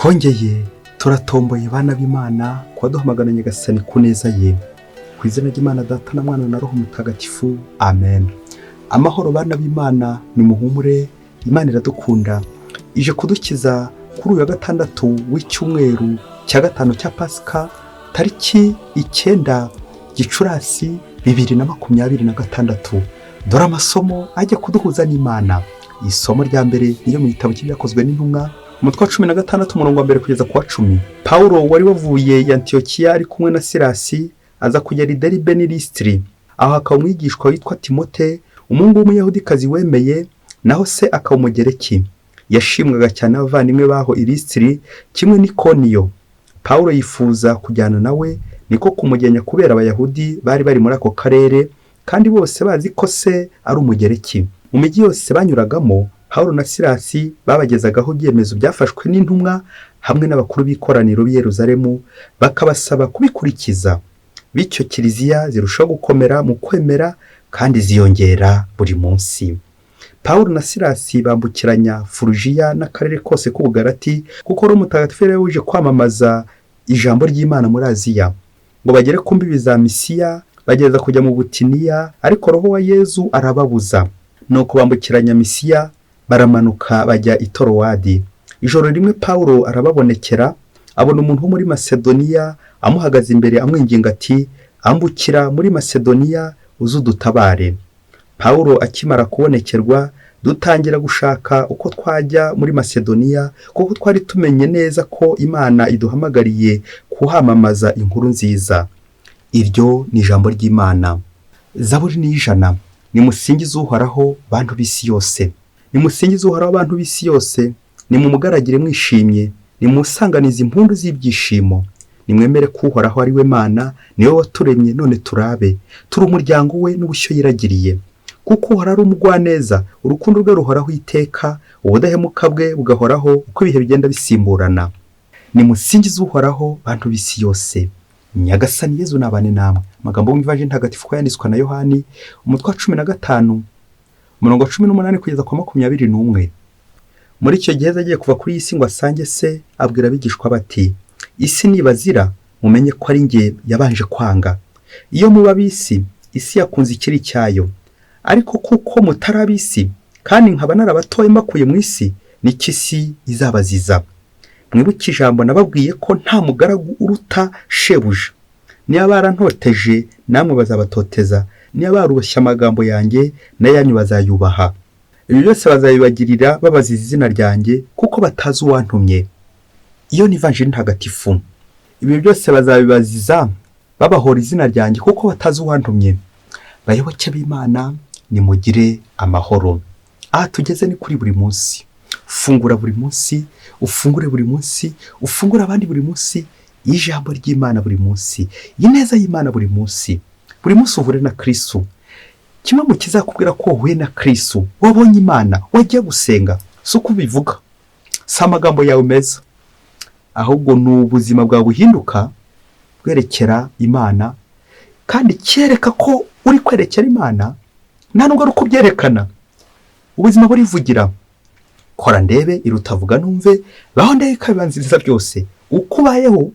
Twongeye turatomboye, bana b'Imana, kuba duhamagara Nyagasani ku neza ye. Ku izina ry'Imana Data na Mwana na Roho Mutagatifu, amen. Amahoro, bana b'Imana, nimuhumure, Imana iradukunda. Ije kudukiza kuri uyu wa gatandatu w'icyumweru cya gatanu cya Pasika, tariki 9 Gicurasi 2026. Dore amasomo ajya kuduhuza n'Imana. Isomo rya mbere niyo mu gitabo cy'Ibyakozwe n'Intumwa, umutwe wa 16, umurongo wa mbere kugeza ku wa 10. Pawulo wari wavuye i Antiyokiya ari kumwe na Silasi aza kugera i Deribe n'i Lisitiri. Aho hakaba umwigishwa witwa Timote, umuhungu w'Umuyahudikazi wemeye, naho se akaba Umugereki. Yashimwaga cyane n'abavandimwe baho i Lisitiri kimwe n'Ikoniyo. Pawulo yifuza kujyana nawe, niko kumugenya kubera Abayahudi bari bari muri ako karere, kandi bose bazi ko se ari Umugereki. Mu mijyi yose banyuragamo, Pawulo na Silasi babagezagaho ibyemezo byafashwe n'intumwa hamwe n'abakuru b'ikoraniro b'i Yeruzalemu, bakabasaba kubikurikiza. Bityo kiliziya zirushaho gukomera mu kwemera kandi ziyongera buri munsi. Pawulo na Silasi bambukiranya Furujiya n'akarere kose k'Ubugalati, kuko Roho Mutagatifu yari yabujije kwamamaza ijambo ry'Imana muri Aziya. Ngo bagere ku mbibi za Misiya, bageza kujya mu Butiniya, ariko Roho wa Yezu arababuza. Nuko bambukiranya Misiya, baramanuka bajya i Torowadi. Ijoro rimwe Pawulo arababonekera, abona umuntu wo muri Masedoniya amuhagaze imbere, amwinginga ati: "Ambukira muri Masedoniya uze udutabare." Pawulo akimara kubonekerwa, dutangira gushaka uko twajya muri Masedoniya, kuko twari tumenye neza ko Imana iduhamagariye kuhamamaza inkuru nziza. Iryo ni ijambo ry'Imana. Zaburi ni 100. Nimusingize Uhoraho, bantu b'isi yose. Nimusingize Uhoraho, abantu b'isi yose. Nimumugaragire mwishimye, nimusanganize impundu z'ibyishimo. Nimwemere ko Uhoraho ari we Mana, niwe waturemye none turabe, turi umuryango we n'ubushyo yiragiriye. Kuko Uhoraho ari umugwaneza, urukundo rwe ruhoraho iteka, ubudahemuka bwe bugahoraho uko ibihe bigenda bisimburana. Nimusingize Uhoraho, bantu b'isi yose. Nyagasani Yezu nabane namwe. Amagambo mu Ivanjiri ntagatifu uko yanditswe na Yohani, umutwe wa 15, umurongo wa 18 kugeza ku 21. Muri icyo gihe agiye kuva kuri iyi si ngo asange se, abwira abigishwa bati: "Isi nibazira, mumenye ko ari njye yabanje kwanga. Iyo muba ab'isi, isi yakunze ikiri icyayo. Ariko kuko mutari ab'isi, kandi nkaba narabatoye mbakuye mu isi, nicyo isi izabaziza. Mwibuke ijambo nababwiye ko nta mugaragu uruta shebuja. Niba barantoteje, namwe bazabatoteza. Niba barubashye amagambo yanjye, n'ayanyu bazayubaha. Ibi byose bazabibagirira babaziza izina ryanjye, kuko batazi uwantumye." Iyo ni Ivanjiri ntagatifu. Ibi byose bazabibaziza babahora izina ryanjye, kuko batazi uwantumye. Bayoboke b'Imana, nimugire amahoro. Aha tugeze ni kuri buri munsi. Fungura buri munsi, ufungure buri munsi, ufungure abandi buri munsi, ijambo ry'Imana buri munsi, ineza y'Imana buri munsi. Buri munsi uhure na Kirisitu. Kimwe mu kizakubwira ko wahuye na Kirisitu, wabonye Imana, wagiye gusenga, si uko ubivuga, si amagambo yawe meza, ahubwo ni ubuzima bwawe buhinduka bwerekera Imana. Kandi cyereka ko uri kwerekera Imana, nta nubwo ari uko ubyerekana, ubuzima burivugira. Kora ndebe iruta vuga numve, baho ndebe ikabibanziriza byose. Uko ubayeho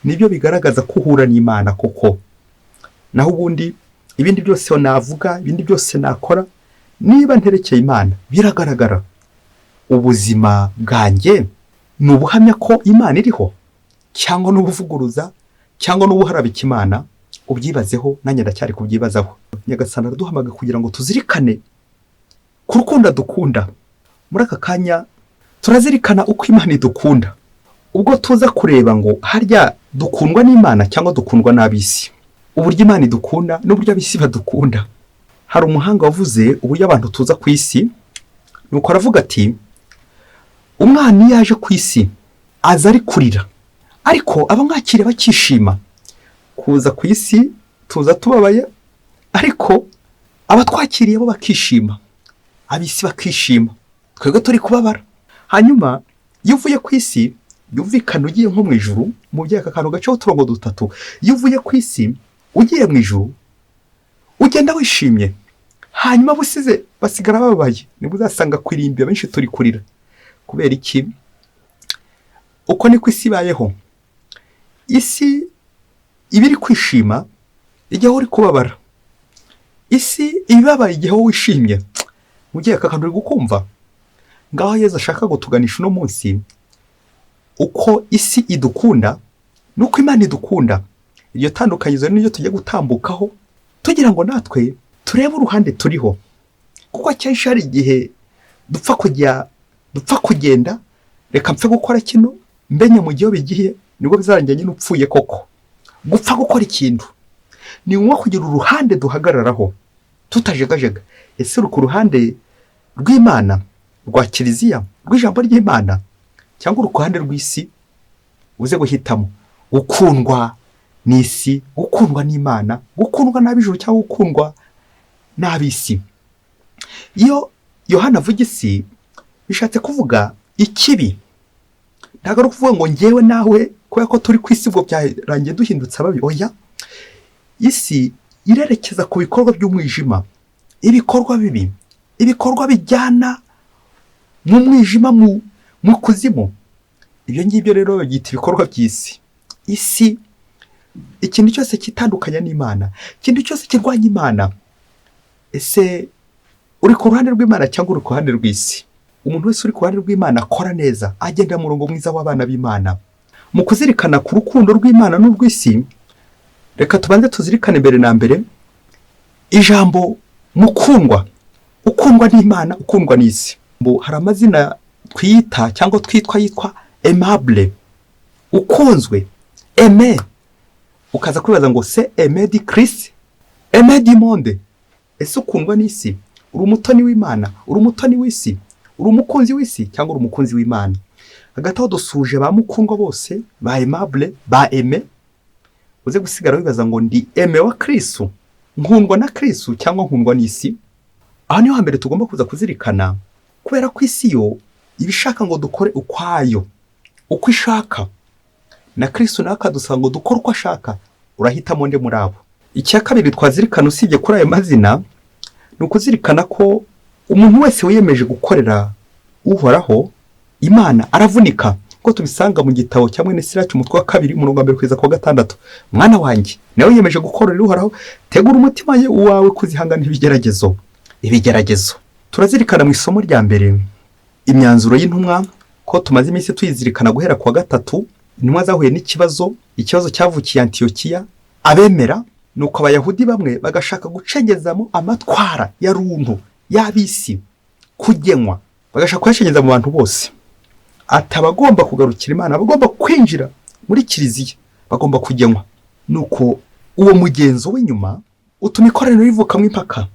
nibyo bigaragaza ko uhura n'Imana koko. Naho ubundi ibindi byose navuga, ibindi byose nakora, niba nterekeye Imana biragaragara. Ubuzima bwanjye ni ubuhamya ko Imana iriho, cyangwa n'ubuvuguruza, cyangwa n'ubuharabika Imana? Ubyibazeho, nanjye ndacyari kubyibazaho. Nyagasani araduhamagaye kugira ngo tuzirikane ku rukundo dukunda. Muri aka kanya turazirikana uko Imana idukunda, ubwo tuza kureba ngo harya dukundwa n'Imana cyangwa dukundwa n'ab'isi, uburyo Imana idukunda n'uburyo ab'isi badukunda. Hari umuhanga wavuze uburyo abantu tuza ku isi, nuko aravuga ati: "Umwana iyo aje ku isi aza ari kurira, ariko abamwakiriye bakishima." Kuza ku isi tuza tubabaye, ariko abatwakiriye bo bakishima, ab'isi bakishima twebwe turi kubabara. Hanyuma iyo uvuye ku isi, yumvikana ugiye nko mu ijuru, umubyeyi aka kantu gacaho uturongo dutatu. Iyo uvuye ku isi ugiye mu ijuru, ugenda wishimye, hanyuma abusize basigara bababaye. Nibwo uzasanga ku irimbi abenshi turi kurira. Kubera iki? Uko niko isi ibayeho. Isi iba iri kwishima igihe uri kubabara, isi iba ibabaye igihe wowe wishimye. Mubyeyi, aka kantu uri gukumva? Ngaho Yezu ashaka gutuganisha uno munsi, uko isi idukunda nuko Imana idukunda. Iryo tandukanyirizo niryo tugiye gutambukaho tugira ngo natwe turebe uruhande turiho, kuko akenshi hari igihe dupfa kujya, dupfa kugenda, reka mpfe gukora kino mbenye mu gihe bigiye, nibwo bizarangira nyine upfuye koko. Gupfa gukora ikintu ni ngombwa kugira uruhande duhagararaho tutajegajega. Ese uri ku ruhande rw'Imana, rwa Kiliziya, rw'ijambo ry'Imana, cyangwa uri ku ruhande rw'isi? Uze guhitamo gukundwa n'isi, gukundwa n'Imana, gukundwa n'ab'ijuru cyangwa gukundwa n'ab'isi. Iyo Yohana avuga isi, bishatse kuvuga ikibi. Ntabwo ari ukuvuga ngo ngewe nawe kubera ko turi ku isi ubwo byarangiye duhindutse ababi. Oya, isi irerekeza ku bikorwa by'umwijima, ibikorwa bibi, ibikorwa bijyana mu mwijima, mu kuzimu. Ibyo ngibyo rero babyita ibikorwa by'isi. Isi, ikintu cyose kitandukanya n'Imana, ikintu cyose kirwanya Imana. Ese uri ku ruhande rw'Imana cyangwa uri ku ruhande rw'isi? Umuntu wese uri ku ruhande rw'Imana akora neza, agenda mu murongo mwiza w'abana b'Imana. Mu kuzirikana ku rukundo rw'Imana n'urw'isi, reka tubanze tuzirikane mbere na mbere ijambo mukundwa, ukundwa n'Imana, ukundwa n'isi. Hari amazina twita cyangwa twitwa yitwa aimable, ukunzwe, aimé. Ukaza kwibaza ngo se aimé du Christ, aimé du monde? Ese ukundwa n'isi? Uri umutoni w'Imana? Uri umutoni w'isi? Uri umukunzi w'isi cyangwa uri umukunzi w'Imana? Hagati aho dusuje ba mukundwa bose, ba aimable, ba aimé. Uze gusigara wibaza ngo ndi aimé wa Kristu, nkundwa na Kristu cyangwa nkundwa n'isi? Aho niho hambere tugomba kuza kuzirikana, kubera ko isi yo iba ishaka ngo dukore ukwayo, uko ishaka, na Kristu nawe akadusaba ngo dukore uko ashaka. Urahitamo nde muri abo? Icya kabiri twazirikana usibye kuri ayo mazina, ni ukuzirikana ko umuntu wese wiyemeje gukorera Uhoraho Imana aravunika, ko tubisanga mu gitabo cya mwene Siraki, umutwe wa 2, umurongo wa 1 kugeza ku wa 6. Mwana wanjye, nawe wiyemeje gukorera Uhoraho, tegura umutima wawe kuzihanganira ibigeragezo. Ibigeragezo turazirikana mu isomo rya mbere, imyanzuro y'intumwa, ko tumaze iminsi tuyizirikana guhera ku wa gatatu. Intumwa zahuye n'ikibazo, ikibazo cyavukiye Antiyokiya. Abemera, nuko Abayahudi bamwe bagashaka gucengezamo amatwara ya runtu y'ab'isi, kugenwa, bagashaka kuyacengeza mu bantu bose, ati abagomba kugarukira Imana, abagomba kwinjira muri Kiliziya bagomba kugenwa. Nuko uwo mugenzo w'inyuma utuma ikoraniro rivukamo impaka.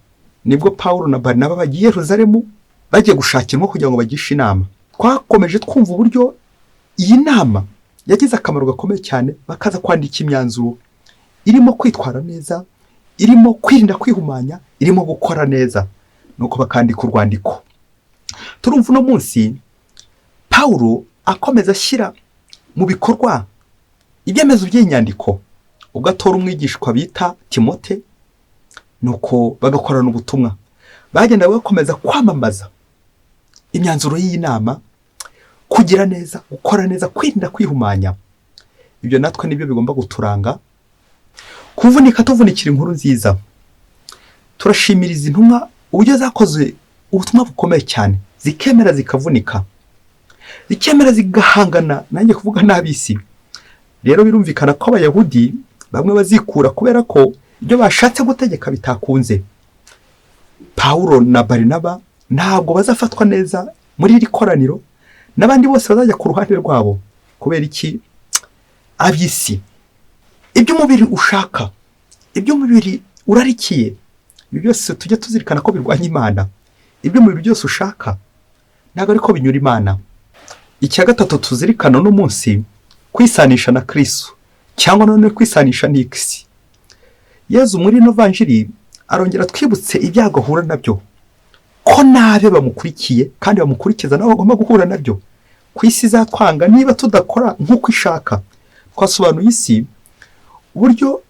Nibwo Pawulo na Barinaba bagiye i Yeruzalemu, bagiye gushakirwa kugira ngo bagishe inama. Twakomeje twumva uburyo iyi nama yagize akamaro gakomeye cyane, bakaza kwandika imyanzuro irimo kwitwara neza, irimo kwirinda kwihumanya, irimo gukora neza. Nuko bakandika urwandiko. Turumva uno munsi Pawulo akomeza ashyira mu bikorwa ibyemezo by'iyi nyandiko, ubwo atora umwigishwa bita Timote, nuko bagakorana ubutumwa, bagenda bakomeza kwamamaza imyanzuro y'iyi nama: kugira neza, gukora neza, kwirinda kwihumanya. Ibyo natwe nibyo bigomba guturanga, kuvunika tuvunikira inkuru nziza. Turashimira izi ntumwa uburyo zakoze ubutumwa bukomeye cyane, zikemera zikavunika, zikemera zigahangana, nanjye kuvuga n'ab'isi. Rero birumvikana ko Abayahudi bamwe bazikura kubera ko ibyo bashatse gutegeka bitakunze. Pawulo na Barinaba ntabwo bazafatwa neza muri iri koraniro, n'abandi bose bazajya ku ruhande rwabo. Kubera iki? Ab'isi, ibyo umubiri ushaka, ibyo umubiri urarikiye, ibi byose tujye tuzirikana ko birwanya Imana. Ibyo umubiri byose ushaka ntabwo ariko binyura Imana. Icya gatatu tuzirikana uno munsi, kwisanisha na Kristo cyangwa none kwisanisha n'isi. Yezu muri ino vanjiri arongera twibutse ibyago ahura nabyo, ko n'abe bamukurikiye kandi bamukurikiza nabo bagomba guhura nabyo. Ku isi izatwanga niba tudakora nk'uko ishaka. Twasobanuye isi uburyo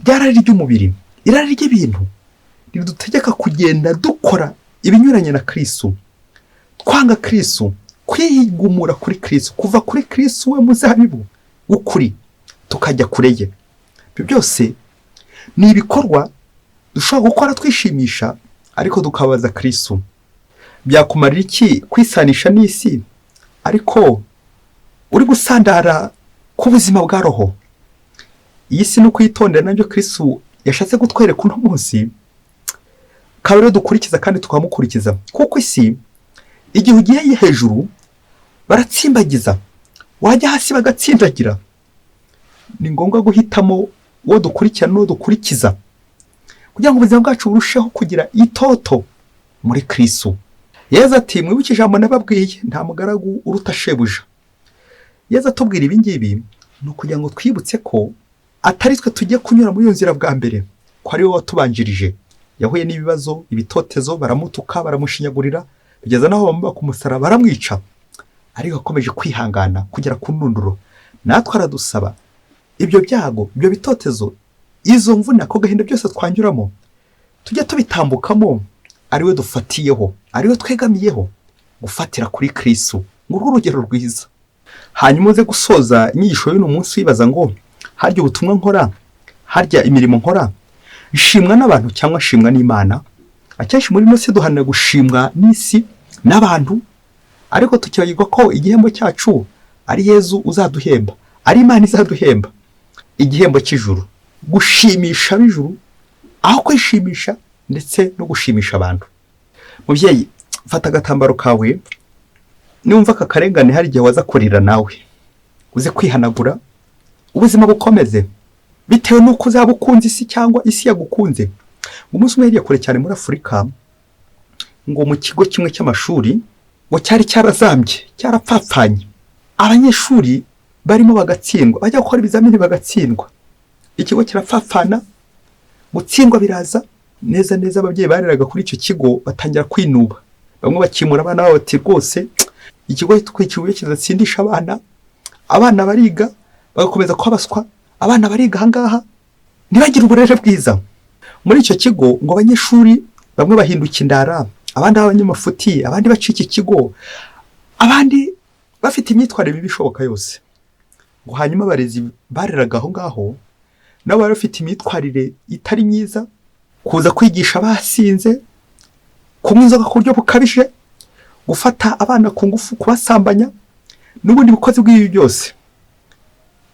ryarari ry'umubiri, irari ry'ibintu ridutegeka kugenda dukora ibinyuranye na Kristo, twanga Kristo, Kwigumura kuri Kirisitu, kuva kuri Kirisitu we muzabibu w'ukuri, tukajya kure ye. Ibyo byose ni ibikorwa dushobora gukora twishimisha, ariko tukabaza Kirisitu. Byakumarira iki kwisanisha n'isi ariko uri gusandara ku buzima bwa roho? Iyi si ni ukuyitondera, nabyo Kirisitu yashatse kutwereka uno munsi, akaba ariyo dukurikiza kandi tukamukurikiza, kuko isi igihe ugiye hejuru baratsimbagiza, wajya hasi bagatsindagira. Ni ngombwa guhitamo uwo dukurikira n'uwo dukurikiza, kugira ngo ubuzima bwacu burusheho kugira itoto muri Kirisitu. Yezu ati: "Mwibuke ijambo nababwiye, nta mugaragu uruta shebuja." Yezu atubwira ibi ngibi ni ukugira ngo twibutse ko atari twe tugiye kunyura muri iyo nzira bwa mbere, ko ari we watubanjirije. Yahuye n'ibibazo, ibitotezo, baramutuka, baramushinyagurira, bigeza n'aho bamubaka umusaraba baramwica, ariko akomeje kwihangana kugera ku ndunduro. Natwe aradusaba ibyo byago, ibyo bitotezo, izo mvune, ako gahinda byose twanyuramo, tujye tubitambukamo ari we dufatiyeho, ari we twegamiyeho. Gufatira kuri Kirisitu, ngurwo urugero rwiza. Hanyuma uze gusoza inyigisho y'uno munsi wibaza ngo: harya ubutumwa nkora, harya imirimo nkora, nshimwa n'abantu cyangwa nshimwa n'Imana? Akenshi muri ino si duharanira gushimwa n'isi n'abantu, ariko tukibagirwa ko igihembo cyacu ari Yezu uzaduhemba, ari Imana izaduhemba igihembo cy'ijuru. Gushimisha ab'ijuru aho kwishimisha ndetse no gushimisha abantu. Mubyeyi, fata agatambaro kawe. Niwumva aka karengane, hari igihe waza kurira, nawe uze kwihanagura, ubuzima bukomeze, bitewe n'uko uzaba ukunze isi cyangwa isi yagukunze. Umunsi umwe yagiye kure cyane muri Afurika, ngo mu kigo kimwe cy'amashuri ngo cyari cyarazambye, cyarapfapfanye, abanyeshuri barimo bagatsindwa, bajya gukora ibizamini bagatsindwa, ikigo kirapfapfana, gutsindwa biraza neza neza. Ababyeyi bareraga kuri icyo kigo batangira kwinuba, bamwe bakimura abana babo, bati: "Rwose ikigo twikibuye kidatsindisha abana, abana bariga bagakomeza kuba abana bariga ahangaha ntibagire uburere bwiza." Muri icyo kigo ngo abanyeshuri bamwe bahinduka indara, abandi abanyamafuti, abandi bacika ikigo, abandi bafite imyitwarire mibi ishoboka yose. Ngo hanyuma abarezi bareraga aho ngaho nabo bari bafite imyitwarire itari myiza, kuza kwigisha basinze, kunywa inzoga ku buryo bukabije, gufata abana ku ngufu, kubasambanya n'ubundi bukozi bw'ibi byose.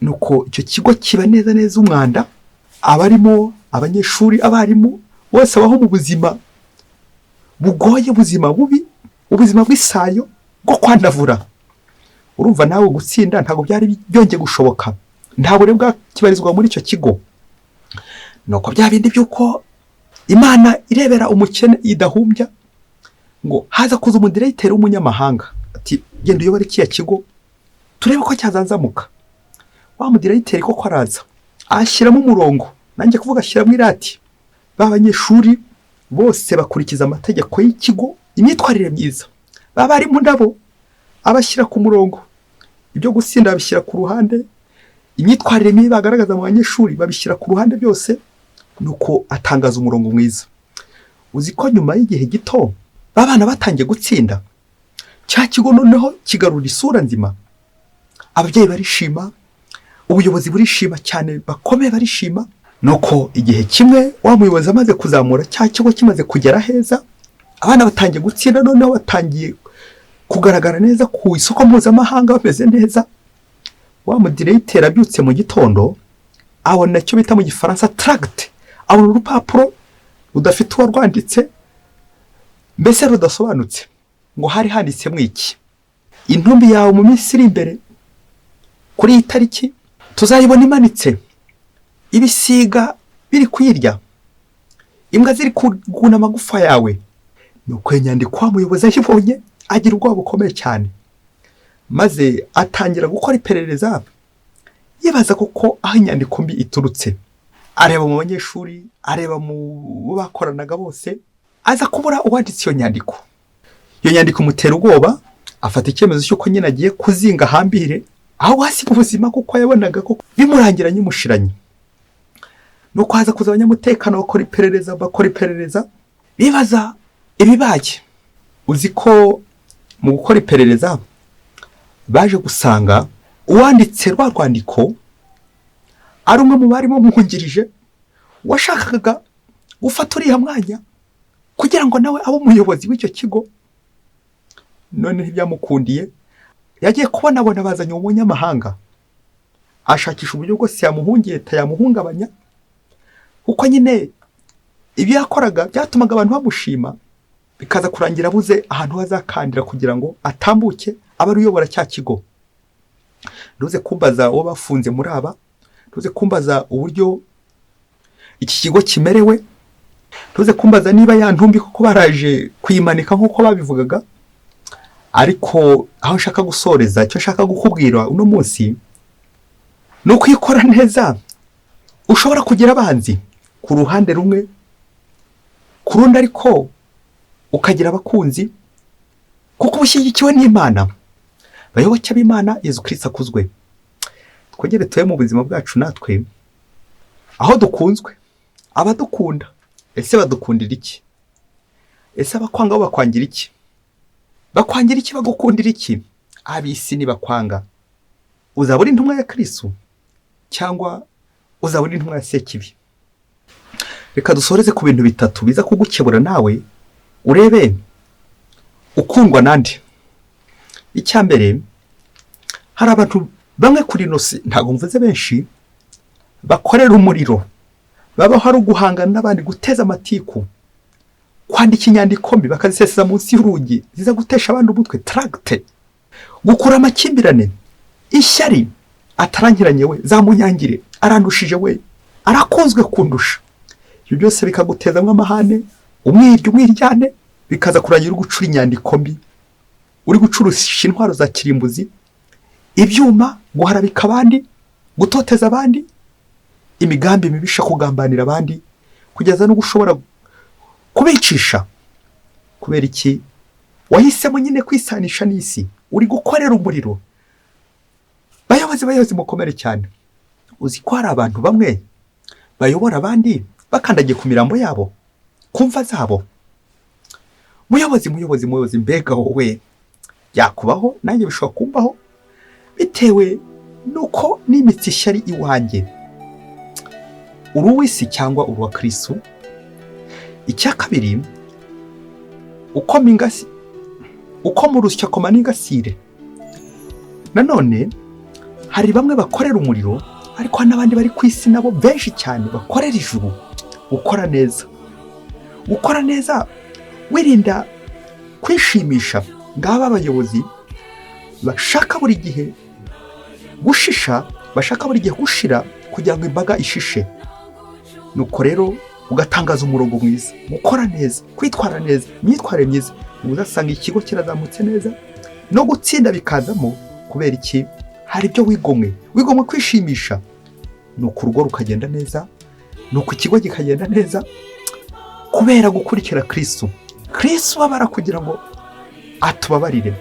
Nuko icyo kigo kiba neza neza umwanda, abarimo abanyeshuri, abarimu bose baho mu buzima bugoye, ubuzima bubi, ubuzima bw'isayo bwo kwandavura. Urumva nawe, gutsinda ntabwo byari byongeye gushoboka, nta burere bwakibarizwa muri icyo kigo. Nuko bya bindi by'uko Imana irebera umukene idahumbya, ngo haza kuza umudiregiteri w'umunyamahanga, ati: "Genda uyobore kiriya kigo turebe ko cyazanzamuka." Wa mudiregiteri koko araza, ashyiramo umurongo, nanjye kuvuga ashyiramo irati. Ba banyeshuri bose bakurikiza amategeko y'ikigo, imyitwarire myiza. Ba barimu nabo abashyira ku murongo, ibyo gusinda babishyira ku ruhande, imyitwarire mibi bagaragaza mu banyeshuri babishyira ku ruhande byose. Nuko atangaza umurongo mwiza. Uzi ko nyuma y'igihe gito ba bana batangiye gutsinda, cya kigo noneho kigarura isura nzima, ababyeyi barishima, ubuyobozi burishima cyane, bakomeye barishima. Nuko igihe kimwe wa muyobozi amaze kuzamura cya kigo, kimaze kugera heza, abana batangiye gutsinda, noneho batangiye kugaragara neza ku isoko mpuzamahanga, bameze neza, wa mudiregiteri abyutse mu gitondo abona icyo bita mu Gifaransa tract, abona urupapuro rudafite uwarwanditse, mbese rudasobanutse. Ngo hari handitsemo iki? "Intumbi yawe mu minsi iri imbere kuri iyi tariki tuzayibona imanitse, ibisiga biri kuyirya, imbwa ziri kuguna amagufa yawe." Ni uko iyo nyandiko wa muyobozi ayibonye agira ubwoba bukomeye cyane, maze atangira gukora iperereza, yibaza koko aho inyandiko mbi iturutse. Areba mu banyeshuri, areba mu bo bakoranaga bose, aza kubura uwanditse iyo nyandiko. Iyo nyandiko imutera ubwoba, afata icyemezo cy'uko nyine agiye kuzinga ahambire aho hasiga ubuzima, kuko yabonaga ko bimurangiranye imushiranye. Nuko haza kuza abanyamutekano, bakora iperereza, bakora iperereza, bibaza ibibaye. Uzi ko mu gukora iperereza Baje gusanga uwanditse rwa rwandiko ari umwe mu bari bamwungirije washakaga gufata uriya mwanya kugira ngo nawe abe umuyobozi w'icyo kigo. None ntibyamukundiye, yagiye kubonabona bazanye uwo munyamahanga, ashakisha uburyo bwose yamuhungeta, yamuhungabanya, kuko nyine ibyo yakoraga byatumaga abantu bamushima, bikaza kurangira abuze ahantu azakandira kugira ngo atambuke abe ari uyobora cya kigo. Ntuze kumbaza uwo bafunze muri aba, ntuze kumbaza uburyo iki kigo kimerewe, ntuze kumbaza niba ya ntumbi koko baraje kuyimanika nk'uko babivugaga. Ariko aho nshaka gusoreza, icyo nshaka kukubwira uno munsi ni ukwikora neza. Ushobora kugira abanzi ku ruhande rumwe, ku rundi ariko ukagira abakunzi, kuko uba ushyigikiwe n'Imana. Bayoboke b'Imana, Yezu Kristo akuzwe. Twongere tube mu buzima bwacu natwe aho dukunzwe, abadukunda ese badukundira iki? Ese abakwanga bo bakwangira iki? Bakwangira iki? Bagukundira iki? Ab'isi nibakwanga, uzaba uri intumwa ya Kristo cyangwa uzaba uri intumwa ya Sekibi? Reka dusoreze ku bintu bitatu biza kugukebura nawe urebe ukundwa nande. Icya mbere, hari abantu bamwe kuri ino si, ntabwo mvuze benshi, bakorera umuriro, babaho ari uguhangana n'abandi, guteza amatiku, kwandika inyandiko mbi bakaziseseza munsi y'urugi ziza gutesha abandi umutwe, tracts, gukura amakimbirane, ishyari, atarankiranye we, zamunyangire, arandushije we, arakunzwe kundusha. Ibyo byose bikagutezamo amahane, umwiryo, umwiryane, bikaza kurangira uri gucura inyandiko mbi, uri gucurusha intwaro za kirimbuzi, ibyuma, guharabika abandi, gutoteza abandi, imigambi mibisha, kugambanira abandi, kugeza n'ubwo ushobora kubicisha. Kubera iki? Wahisemo nyine kwisanisha n'isi, uri gukorera umuriro. Bayobozi, bayobozi, mukomere cyane. Uzi ko hari abantu bamwe bayobora abandi bakandagiye ku mirambo yabo, ku mva zabo? Muyobozi, muyobozi, muyobozi, mbega wowe, byakubaho, nanjye bishobora kumbaho, bitewe nuko nimitse ishyari iwanjye. Uri uw'isi cyangwa uri uwa Kristo? Icya kabiri, ukoma ingasi, ukoma urusyo akoma n'ingasire. Nanone hari bamwe bakorera umuriro, ariko hari n'abandi bari ku isi nabo benshi cyane bakorera ijuru. Gukora neza, gukora neza wirinda kwishimisha. Ngaba abayobozi bashaka buri gihe gushisha, bashaka buri gihe gushira kugira ngo imbaga ishishe. Nuko rero ugatangaza umurongo mwiza, gukora neza, kwitwara neza, imyitwarire myiza, uzasanga ikigo kirazamutse neza no gutsinda bikazamo. Kubera iki? Hari ibyo wigomwe, wigomwe kwishimisha, nuko urugo rukagenda neza, nuko ikigo kikagenda neza, kubera gukurikira Kristo. Kristo ubabara kugira ngo atubabarire,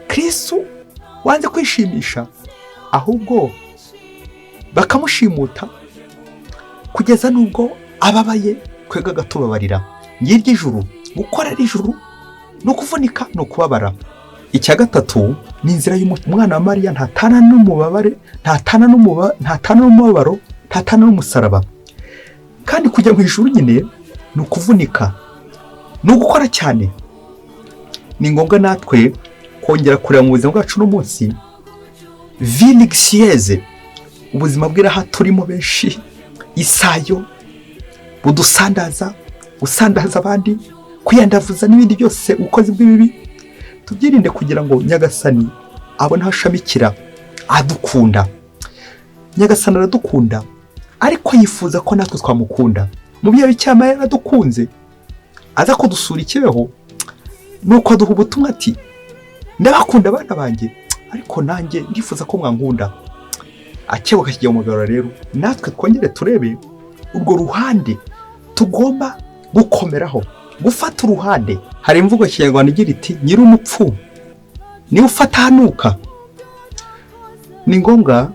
Kristo wanze kwishimisha ahubwo bakamushimuta kugeza n'ubwo ababaye, twebwe agatubabarira. Ngiryo ijuru. Gukorera ijuru ni ukuvunika, ni ukubabara. Icya gatatu ni inzira y'umwana wa Mariya. Ntatana n'umubabare, ntatana n'umubabaro, ntatana n'umusaraba. Kandi kujya mu ijuru nyine ni ukuvunika, ni ugukora cyane. Ni ngombwa natwe kongera kureba mu buzima bwacu uno munsi, vie luxueuse, ubuzima bw'iraha turimo benshi, isayo budusandaza, gusandaza abandi, kwiyandavuza n'ibindi byose, ubukozi bw'ibibi, tubyirinde kugira ngo Nyagasani abone aho ashamikira adukunda. Nyagasani aradukunda, ariko yifuza ko natwe twamukunda. Mu byo Bikira yaradukunze aza kudusura i Kibeho, nuko aduha ubutumwa ati: "Ndabakunda abana banjye, ariko nanjye ndifuza ko mwankunda." Akebuka kijya mu mugarura. Rero natwe twongere turebe urwo ruhande tugomba gukomeraho, gufata uruhande. Hari imvugo ya Kinyarwanda igira iti: "Nyir'umupfu niwe ufata ahanuka." Ni ngombwa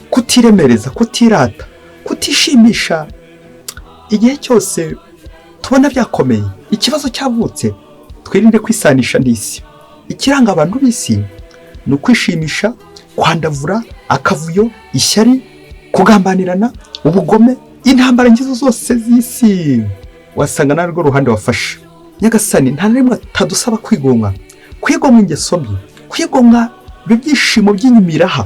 kutiremereza, kutirata, kutishimisha igihe cyose tubona byakomeye, ikibazo cyavutse. Twirinde kwisanisha n'isi. Ikiranga abantu b'isi ni Ni ukwishimisha, kwandavura, akavuyo, ishyari, kugambanirana, ubugome, intambara ngizo zose z'isi. Wasanga narwo ruhande wafashe. Nyagasani nta na rimwe atadusaba kwigomwa, kwigomwa ingeso mbi, kwigomwa ibyo byishimo by'inyumiraha,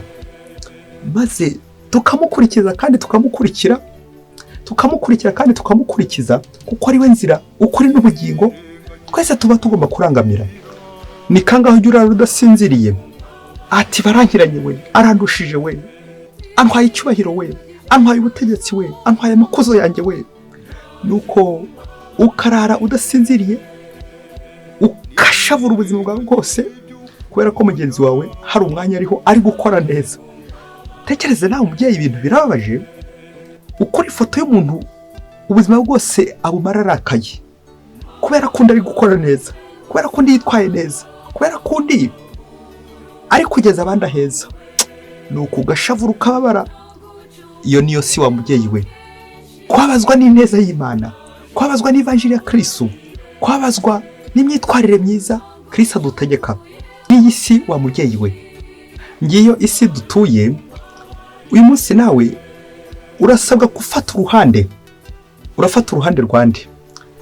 maze tukamukurikiza kandi tukamukurikira, tukamukurikira kandi tukamukurikiza, kuko ari we nzira, ukuri n'ubugingo twese tuba tugomba kurangamira. Ni kangahe ujya urara udasinziriye, ati: "Barankiranye we, arandushije we, antwaye icyubahiro we, antwaye ubutegetsi we, antwaye amakuzo yanjye we"? Nuko ukarara udasinziriye, ukashavura ubuzima bwawe bwose kubera ko mugenzi wawe hari umwanya ariho ari gukora neza. Tekereze nawe umubyeyi, ibintu birababaje ukora ifoto y'umuntu ubuzima bwose abumara arakaye kubera ko undi ari gukora neza, kubera ko undi yitwaye neza, kubera ko undi ari kugeza abandi aheza. Ni ukugashavura, ukababara. Iyo niyo si wa mubyeyi we. Kubabazwa n'ineza y'Imana, kubabazwa n'ivanjiri ya Kirisitu, kubabazwa n'imyitwarire myiza Kirisitu adutegeka. N'iyi si wa mubyeyi we, ngiyo isi dutuye uyu munsi. Nawe urasabwa gufata uruhande. Urafata uruhande rwande?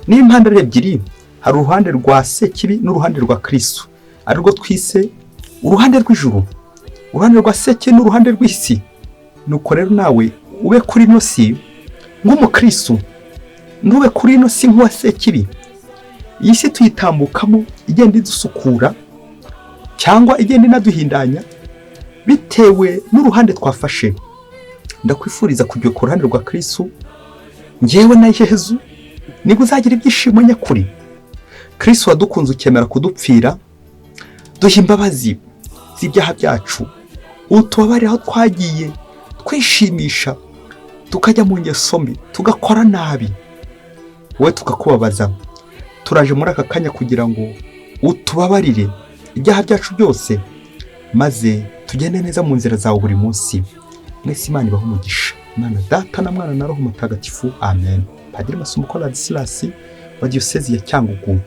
Niba impande ari ebyiri, hari uruhande rwa Sekibi n'uruhande rwa Kirisitu, arirwo twise uruhande rw'ijuru. Uruhande rwa Sekibi n'uruhande rw'isi. Nuko rero nawe ube kuri ino si nk'umukristu, ntube kuri ino si nk'uwa Sekibi. Iyi si tuyitambukamo igenda idusukura cyangwa igenda inaduhindanya bitewe n'uruhande twafashe. Ndakwifuriza kujya ku ruhande rwa Kirisitu, ngewe na Yezu, nibwo uzagira ibyishimo nyakuri. Kirisitu wadukunze ukemera kudupfira, duha imbabazi z'ibyaha byacu, utubabarire aho twagiye twishimisha, tukajya mu ngeso mbi, tugakora nabi, wowe tukakubabaza. Turaje muri aka kanya kugira ngo utubabarire ibyaha byacu byose, maze tugende neza mu nzira zawe buri munsi. Mwese Imana ibahe umugisha, Imana Data na Mwana na Roho Mutagatifu. Amen. Padiri Masumbuko Ladislas wa Diyosezi ya Cyangugu.